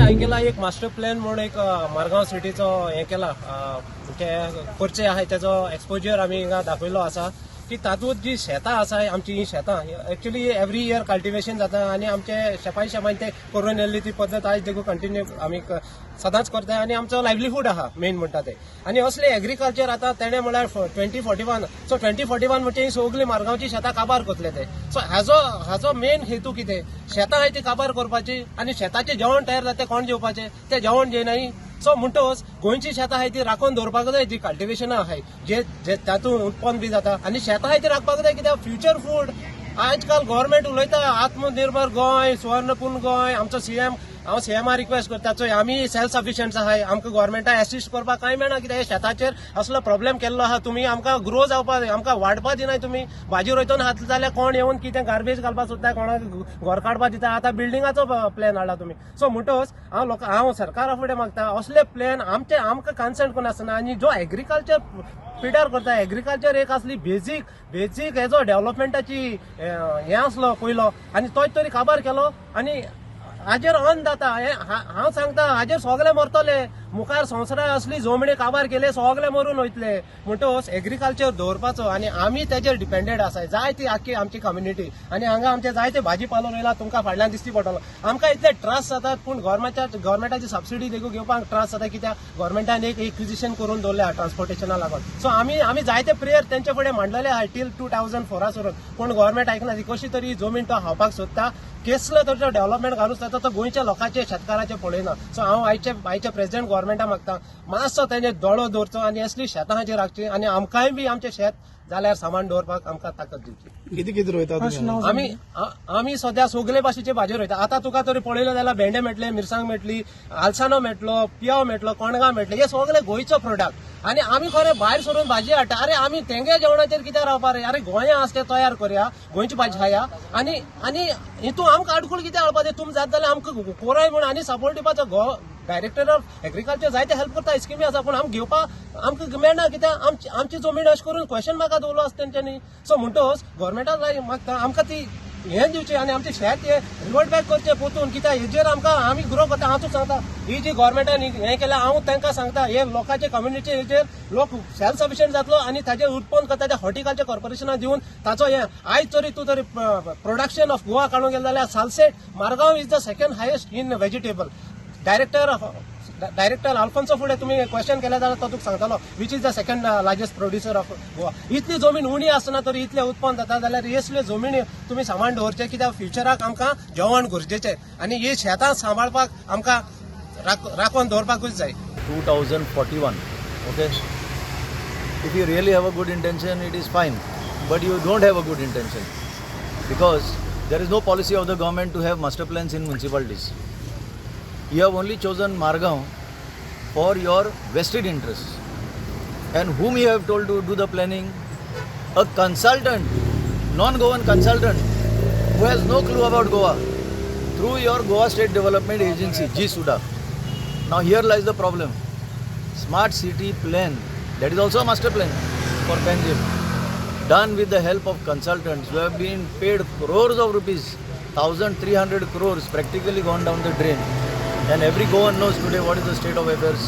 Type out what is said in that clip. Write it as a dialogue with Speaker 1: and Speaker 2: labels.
Speaker 1: आयकला, एक master plan म्हूण एक मारगांव सिटीचो हें केला, म्हणजे करचे आहाय, तेजो एक्सपोजर आमी हिंगा दाखयलो आसा की तातूंत जी शेतां आसा आमची, ही शेतां एक्चुली एवरी इयर कल्टिवेशन जाता आनी आमचे शेपाय शेपाय ते करून येयल्ली ती पद्दत आयज देखून कंटिन्यू आमी सदांच करता आनी आमचो लायवलीहूड आहा मेन म्हणटा ते. आनी असले एग्रीकल्चर आतां तेणें म्हळ्यार 2041, सो 2041 म्हणजे ही सगळी मारगांवची शेतां काबार करतले ते. सो हाजो मेन हेतू कितें? शेतां आहाय ती काबार करपाची आनी शेताचें जेवण तयार जाता तें कोण जेवपाचें? तें जेवण जेयनाय. सो म्हणटकच गोंयची शेतां आहाय ती राखून दवरपाक जाय, जी कल्टिवेशनां आहाय, जे जे तातूंत उत्पन्न बी जाता आनी शेतां आहाय ती राखपाक जाय, कित्याक फ्युचर फूड. आजकाल गव्हर्मेंट उलयता आत्मनिर्भर गोंय, सुवर्णपूर्ण गोंय. आमचो सीएम, हांव सीएमा रिक्वेस्ट करता, चोय आमी सेल्फ सफिशियंट आहाय, आमकां गव्हर्मेंटा एसिस्ट करपाक कांय मेळना, कित्याक हे शेताचेर असलो प्रॉब्लेम केल्लो आहा तुमी. आमकां ग्रो जावपाक, आमकां वाडपा दिनाय तुमी. भाजी रोयतोन घातली जाल्यार कोण येवन कितें गार्बेज घालपाक सोदता, कोणाक घर काडपाक दिता. आतां बिल्डिंगाचो प्लॅन हाडला तुमी. सो म्हणटकच हांव लोकां, हांव सरकारा फुडें मागता, असले प्लॅन आमचे आमकां कन्सर्न करून आसना आनी जो एग्रीकल्चर पिड्यार करता. एग्रीकल्चर एक असली बेजीक बेजीक हेजो डेव्हलपमेंटाची हें आसलो पयलो आनी तोच तरी काबार केलो आनी हाजेर अन्न जाता हें हांव सांगता, हाजेर सगळे मरतले मुखार संवसारा. असली जमणी काबार केले, सगळे मरून वयतले. म्हणटकच एग्रीकल्चर दवरपाचो आनी आमी तेजेर डिपेंडेड आसाय जायती आख्खी आमची कम्युनिटी. आनी हांगा आमचे जायते भाजी पालो रोयला, तुमकां फाटल्यान दिसती पडटलो. आमकां इतले त्रास जातात, पूण गव्हर्मेंटाची सबसिडी देखून घेवपाक त्रास जाता, कित्याक गव्हर्मेंटान एक एक्विजिशन करून दवरल्या ट्रान्सपोर्टेशना लागून. सो आमी जायते प्रेयर तेंचे फुडें मांडलेले आहाय टील 2004 सोडून, पूण गव्हर्मेंट आयकना. ती कशी तरी जमीन तो खावपाक सोदता, केसलो तरी डेव्हलपमेंट घालूंक सोदता, तो गोंयच्या लोकांचे, शेतकाराचे पळयना. सो हांव आयचे प्रेसिडेंट गव्हर्मेंटा मागता, मातसो तेंचे दोळो दवरचो आनी असली शेतां हाचेर राखची आनी आमकांय बी आमचें शेत जाल्यार सामान दवरपाक आमकां ताकद दिवची.
Speaker 2: किती किती रोयता तुम्ही?
Speaker 1: आमी सद्या सगळे भाशेचे भाजी रोयता. आतां तुका तरी पळयलें जाल्यार भेंडे मेळटले, मिरसांग मेळटली, आलसानो मेळटलो, पियाव मेळटलो, कणगां मेळटले. हे सगळे गोंयचो प्रोडक्ट आनी आमी खरें भायर सरून भाजी हाडटा. अरे, आमी तेंगे जेवणाचेर कित्याक रावपा रे? अरे, गोंया आसा तें तयार करया, गोंयची भाजी खाया. आनी हितून आमकां आडखळ कित्याक हाडपाचें? तुमी जात जाल्यार आमकां कोराय म्हूण आनी सपोर्ट दिवपाचो. गो डायरेक्टर ऑफ एग्रीकल्चर जायते हेल्प करता, स्किमी आसा, पूण आमकां घेवपाक आमकां मेळना, कित्याक आमची जमीन अशें करून क्वेश्चन मार्का दवरलो आसा तेंच्यांनी. सो म्हणटकच गव्हर्मेंटाक मागता, आमकां ती हें दिवचें आनी आमचें शेत हें रिवर्ट बॅक करचें पोतून, कित्याक हेजेर आमकां आमी ग्रो करता. हांव तुका सांगता, ही जी गव्हर्मेंटान हें केलें, हांव तांकां सांगता, हे लोकांचे कम्युनिटी हेजेर लोक सेल्फ सफिशियंट जातलो आनी ताजें उत्पन्न करता ते हॉर्टिकल्चर कॉर्पोरेशनाक दिवन ताचो हें. आयज तरी तूं तरी प्रोडक्शन ऑफ गोवा काडूंक गेले जाल्यार Salcete, Margao is the second highest in vegetable. Director Alfonso फुडें तुमी क्वेश्चन केलें जाल्यार तो तुका सांगतलो which is the second largest producer of Goa. इतली जमीन उणी आसना तरी इतलें उत्पन्न जाता जाल्यार असल्यो जमिनी तुमी सांबाळून दवरचें, कित्याक फ्युचराक आमकां जेवण गरजेचें आनी ही शेतां सांबाळपाक आमकां राखून दवरपाकूच जाय.
Speaker 3: 2041, okay? If you really have a good intention, it is fine, but you don't have a good intention because there is no policy of the government to have master plans in municipalities. You have only chosen Margao for your vested interests. And whom you have told to do the planning? A consultant, non-Goan consultant who has no clue about Goa, through your Goa State Development Agency, GSUDA. Now here lies the problem. Smart city plan, that is also a master plan for Panjim, done with the help of consultants who have been paid crores of rupees, 1300 crores practically gone down the drain. And every Goan knows today what is the state of affairs.